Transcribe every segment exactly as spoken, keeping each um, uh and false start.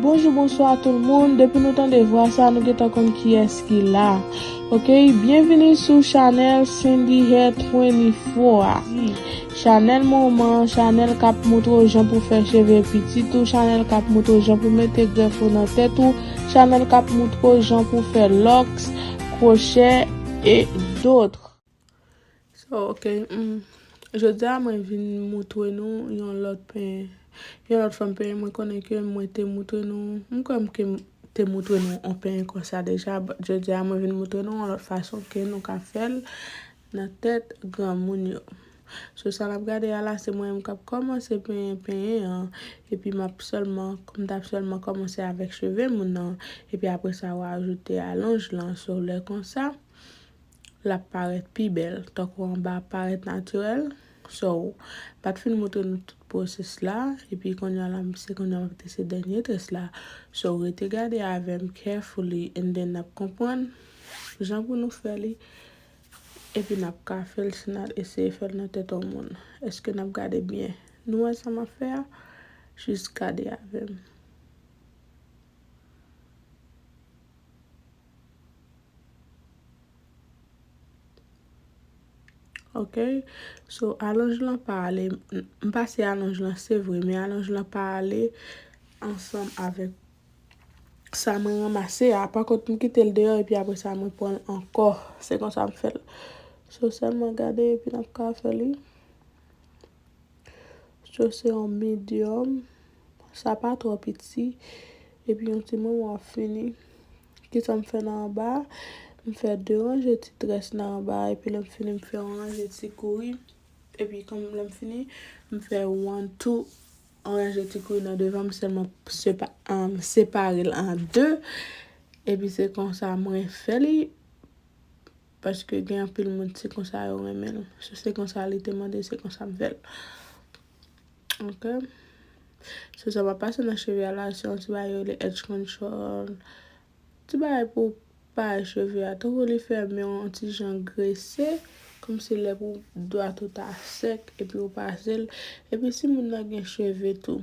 Bonjou, bonswa tout moun. Depi nou tande vwa sa, nou gentan konn kiyès ki la. Ok, byenvini sou chanèl Cindy Hair twenty-four a. Chanèl moman, chanèl k ap moutre w jan pou fè cheve pitit ou, chanèl k ap moutre w jan pou mete grèf ou nan tèt ou, chanèl k ap moutre w jan pou fè lòks, kwochè, e dòt. So, ok, mm, jodi a mwen vin moutre nou yon lòt penyen. Yon lòt fòm penyen, mwen konnen ke mwen te moutre nou, mwen kwè m ke m te moutre nou yon penyen konsa deja, but jodi a mwen vin moutre nou yon lòt fason ke nou ka fè l nan tèt granmoun yo. So, sa n ap gade a la, se mwen menm k ap kòmanse penyen penyen an, epi m ap sèlman, m t ap sèlman kòmanse avèk cheve moun nan, epi apre sa, w a ajoute alonj lan. So, lè konsa, l ap parèt pi bèl, tankou anba ap parèt natirèl. So, m pa t fin moutre nou tout pwosès la, epi kounye a la, se kounye a m ap trese dènye très la. So, rete gade avè m carefully, and then n ap konprann jan pou nou fè li, epi n ap ka fè l si n al eseye fè l nan tèt yon moun. Èske n ap gade byen? Nou wè sa m ap fè a? Jis gade avè m. Ok, so alonj lan pa ale, m pase alonj lan, se vre, men alonj lan pa ale ansanm avèk sa mwen ranmase a. Pa kont, m kite l deyò, epi apre sa, mwen pran l ankò. Se konsa m fè l. So, sèlman gade, epi n ap ka fè li. So, se yon medium. Sa pa twò piti. Epi yon ti moman w ap fini. Kisa m fè nan anba? M fè de ranje ti très nan anba. Epi lè m fini, m fè yon ranje ti kouri. Epi kòm lè m fini, m fè one, two, yon ranje ti kouri nan devan. M sèlman sepa-, um, separe l an de. Epi se konsa mwen fè li. Paske gen anpil moun, se konsa yo renmen l. So, se konsa li te mande, se konsa m fè l. Ok. So, sa m ap pase nan cheve a la, se yon ti bagay yo rele edge control. Ti bagay pou parèt cheve a. Tankou li fè men w yon ti jan grese, kòmsi lè pou dwat ou ta sèk, epi ou pase l. Epi si moun nan gen cheve tou,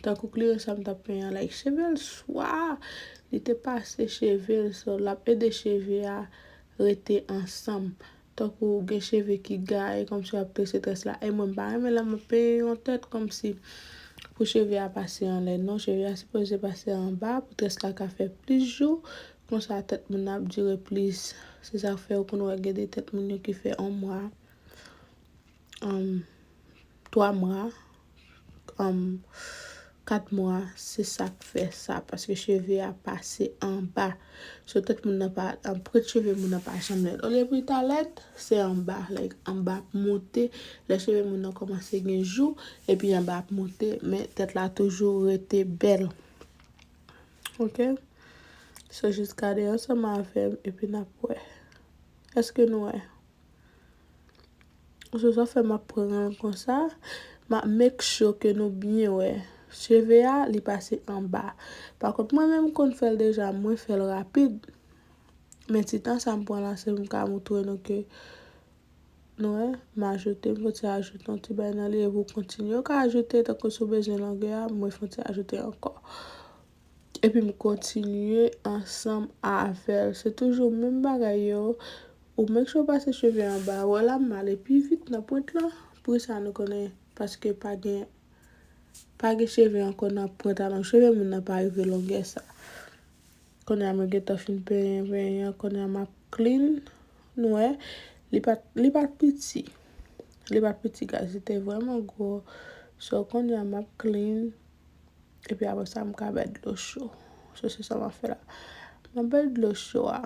tankou kliyan sa m t ap penyen an, like, cheve l swa, li te pase cheve l, so, l ap ede cheve a rete ansanm. Tankou gen cheve ki gaye, kòmsi w ap trese très la. E mwen, m pa renmen lè m ap penyen yon tèt kòmsi pou cheve a pase anlè. Non, cheve a sipoze pase anba pou très la ka fè plis jou. Konsa, tèt moun nan ap dire plis. Se sa k fè ou konn wè gen de tèt moun yo ki fè yon mwa, um, twa mwa, um, kat mwa, se sa k fè sa, paske cheve a pase anba. So, tèt moun nan pa, um, pwent cheve moun nan pa janm lèd. Olye pou li ta lèd, se anba, like, anba ap monte. Lè cheve moun nan kòmanse gen jou, epi anba ap monte, men tèt la toujou rete bèl. Ok? So, jis gade ansanm avè m, epi n ap wè. Èske nou wè? So, sa fè m ap pran l konsa, m ap make sure ke nou byen wè. Cheve a, li pase anba. Pa kont, mwen menm, m konn fè l deja, mwen fè l rapid. Men ti tan sa m pran la, se pou m ka moutre nou ke, nou wè, m ajoute, m fè ti ajoute yon ti bagay nan li, epi w kontinye. Ou ka ajoute, tankou si w bezwen longè a, mwen fè yon ti ajoute ankò. Epi m kontinye ansanm avè l. Se toujou menm bagay yo. Ou make sure w pase cheve anba. Wè la, m ale pi vit nan pwent lan. Pou sa nou konnen, paske pa gen, pa gen cheve ankò nan pwent alonj. Cheve moun nan pa rive longè sa. Kounye a mwen gentan fin penyen, penyen an. Kounye a m ap clean. Nou wè, li pa t, li pa t piti. Li pa t piti, guys. Li te vrèman gwo. So, kounye a m ap clean. Epi apre sa, m ka bay dlo cho. So, se sa m ap fè la. M ap bay dlo cho a.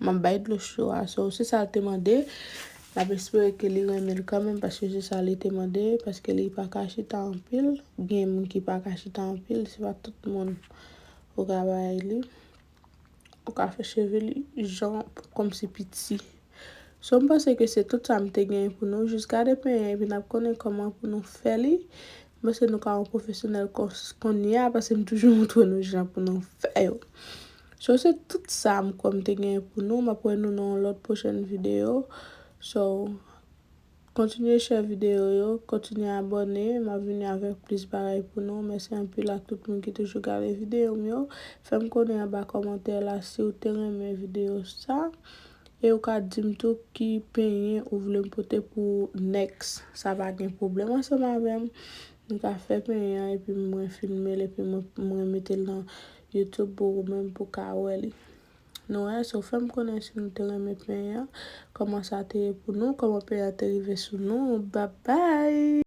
M ap bay dlo cho a. So, se sa l te mande. M ap espere ke li renmen l kanmenm, paske se sa li te mande, paske li pa ka chita anpil. Gen moun ki pa ka chita anpil, se pa tout moun ou ka bay li. Ou ka fè cheve li jan kòmsi piti. So, m panse ke se tout sa m te genyen pou nou. Jis gade penyen, epi n ap konnen kòman pou nou fè li. M panse nou ka yon pwofesyonèl kòs-, kounye a, paske m toujou montre nou jan pou nou fè yo. So, se tout sa m kwè m te genyen pou nou. M ap wè nou nan yon lòt pwochèn videyo. So, Kontinye share videyo yo, kontinye abòne, m ap vini avèk plis bagay pou nou. Mèsi anpil ak tout moun ki toujou gade videyo m yo. Fè m konnen anba kòmantè la si w te renmen videyo sa. E ou ka di m tou ki penyen ou vle m pote pou next. Sa pa gen pwoblèm ansanm avè m. M ka fè penyen an epi mwen filme l epi mwen, mwen mete l nan YouTube pou ou menm pou ka wè li. Nou wè, so fè m konnen si nou te renmen penyen an, kòman sa te ye pou nou, kòman penyen an te rive sou nou. Babay!